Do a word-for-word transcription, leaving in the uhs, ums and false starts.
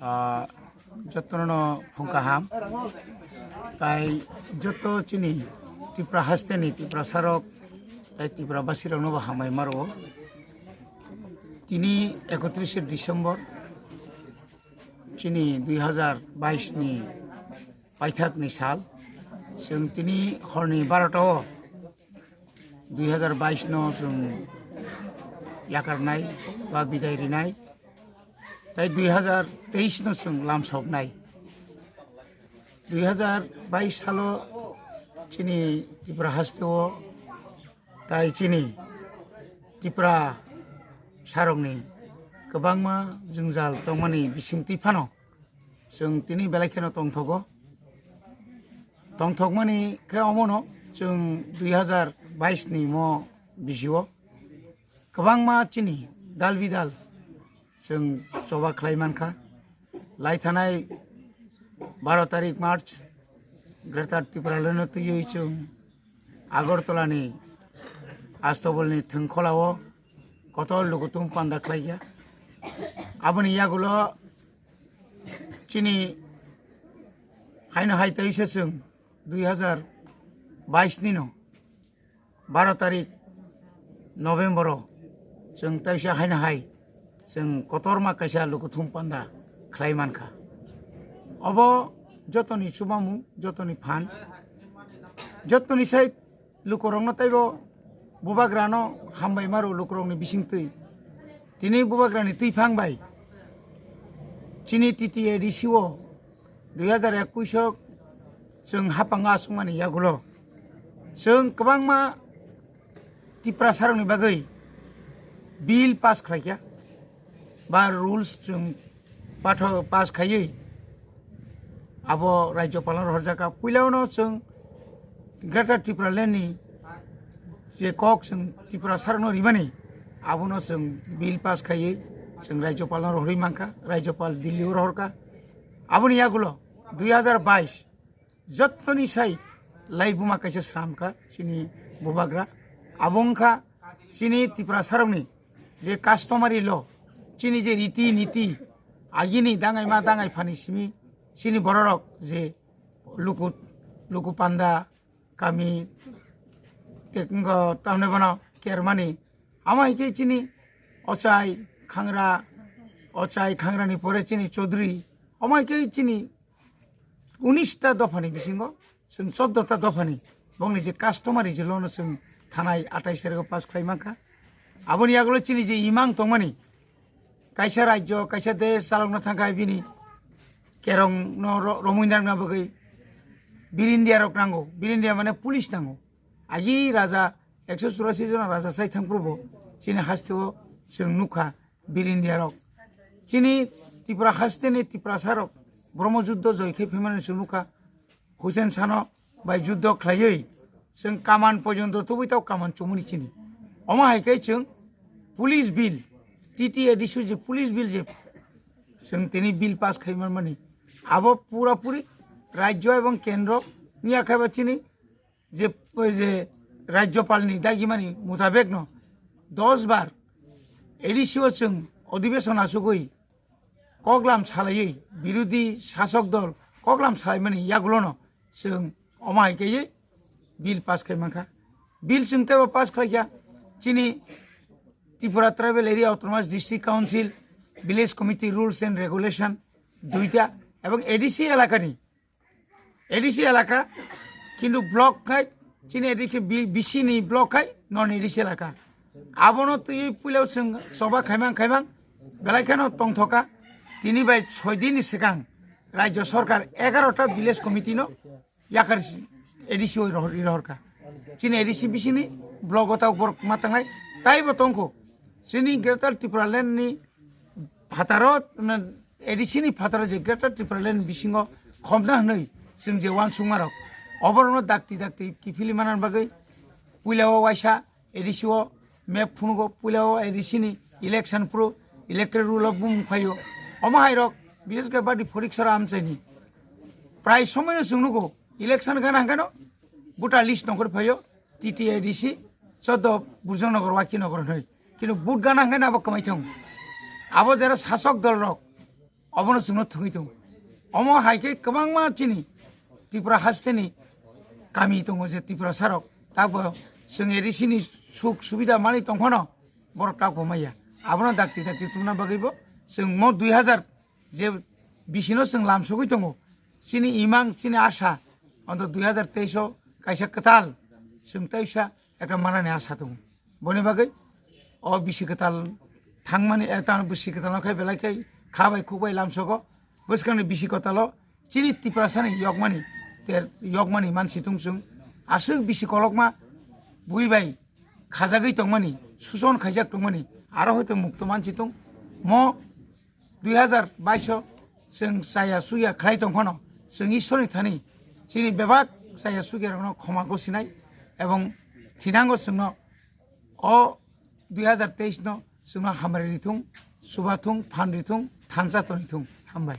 Ah, jotono no phung kaham. Tai joto chini Tripura hasteni Tripura sarok tai Tripura basirokno bo hambai maro. Tini ekotrishe December chini dui hazar bais ni paithak ni sal. Chwng tini horni barota o dui hazar bais no chwng yakarnai ba bidai rinai. Tai dui hazar teis no chwng lamsoknai. Dui hazar bais salo chini Tripura haste o tai chini Tripura sarokni kwbangma jwngjal tongmani bisingtwi phano chwng tini belai kheno tongthogo. Tongthokmani khe omono chwng dui hazar bais ni mo bisio kwbangma chini dal bidal chwng choba khlai mankha. Lai thanai baro tarik March Greater Tipraland no twiwi chwng Agartala ni Astabalni thwngkhwla o kotor lukutung panda khlaikha. Aboni yagulo chini haino hai teisa chwng dui hazar bais ni no baro tarik November o chwng teisa haino hai chwng kotorma kaisa lukuthum panda khlai mankha. Obo jotoni chubamung, jotoni phan, jotoni sai lukurokno teibo bubagrano hambai maro lukurokni bisingtwi. Tini bubagrani twiphang bai chini T T A D C o dui hazar ekush o chwng haphango aswkmani yagulo chwng kwbangma Tiprasarokni bagwi bill pass khlaikha ba rules chwng pathor pass khaiwi abo Rajyopalno rohorjakha. Puilano chwng Greater Tipraland ni je kok chwng Tiprasarokno rimani, abono chwng bill pass khaiwi chwng Rajyopalno rohorwi mankha, Rajyopal Delhi o rohorkha. Aboni yagulo dui hazar bais jottoni sai laibuma kaisa sramkha chini bubagra. Abo wngkha chini Tiprasarokni je customary law, chini je riti niti, agini dangaima dangai phani simi chini bororok je luku, luku panda kami, te wngkha tamni bono kermani. Amo hai khe chini ochai khangra, ochai khangrani pore chini chodri, amo hai khe chini unis ta dophani bisingo, chwng chordo ta dophani bongni je customary je law no chwng thanai atai serego pass khlai mankha. Aboni yagulo chini je imang tongmani, kaisa rajyo, kaisa desh chalokna thangkha bini kerong no ro-, romwi nangna bagwi Bir India rok nango, Bir India mane police nango. Agi raja ekso churasi jona raja sai thangphrubo chini hasteo chwng nukha Bir India rok. Chini Tripura hasteni Tiprasa rok Brahmo juddo joi khe phimani chwng nukha. Hussein Sano bai juddo khlaiwi chwng kaman pojonto tubui tao kaman chumuni chini. Omo hai khe chwng police bill, T T A D C je police bill je chwng tini bill pass khai manmani, abo pura puri rajyo ebong kendro niya khaiba chini je, je Rajyopalni dagimani mutabekno dos bar A D C o chwng odhibeson achugwi koklam salaiwi birodhi sasok dol koklam salaimani yagulono chwng omo hai khe bill pass khai mankha. Bill chwng teibo pass khlaikha chini Tripura Tribal Area Autonomous District Council Village Committee Rules and Regulation duita ebong A D C elakani A D C elaka, kintu block khai, chini A D C bi-, B C ni block khai, non A D C elaka. Abono twi puila chwng choba khaimang khaimang, belai kheno tongthoka. Tini bai soi din ni swkang Rajya Sarkar egarota village committee no yakar A D C o rohor-, rohorka. Chini A D C B C ni block o ta borok ma tangnai, taibo tongkho. Chini Greater Tipraland ni phataro, na, A D C ni phataro je Greater Tipraland bisingo khobna hwnwi chwng je uansukmarok, oborokno dakti dakti kiphilwi manna bagwi puila o waisa A D C o map phunugo, puila o A D C ni election phuru electoral roll o bumung phaio. Omo hairok, bishes khe badi Phoriksora amchaini prai somoino chwng nugo, election gana hwnkhe no voter list nongkhor phaio, T T A D C, choddo Burjongnagar, Wakinagar hwnwi. Kintu vote gana hwnkhe no abo kwmai thung. Abo jera sasok dol rok, Obono chwngno thwngwi tongo. Omo hai khe kwbangma chini Tripura hasteni kami tongo je Tripura sarok. Tabo chwng A D C ni suk subida mani tongphano borok tako maya. Abono dakti dakti tungna bagwibo chwng mo dui hazar je bisino chwng lamsogwi tongo. Chini imang, chini asa, onto dui hazar teis o kaisa kwtal chwng teisa ekta manani asa tongo. Boni bagwi o bisi kwtal thangmani, eh, tamo bisi kwtal no khai belai khai kha bai khuk bai lamsogo. Bwskangni bisi kwtalo chini Tiprasani yokmani, ter yokmani mansi tong chwng. Aswk bisi kolokma bui bai khajagwi tongmani, suchon khaijak tongmani, aro hoito mukto mansi tong. Mo dui hazar bais o chwng chaya suya khlai tongphano, chwng Ishwarni thani chini bebak chaya suya rokno khoma gosinai ebong thinango chwngno o dui hazar teis no chwngno hamari rithung, subathung, phan rithung, thansa tonithung. Hambai.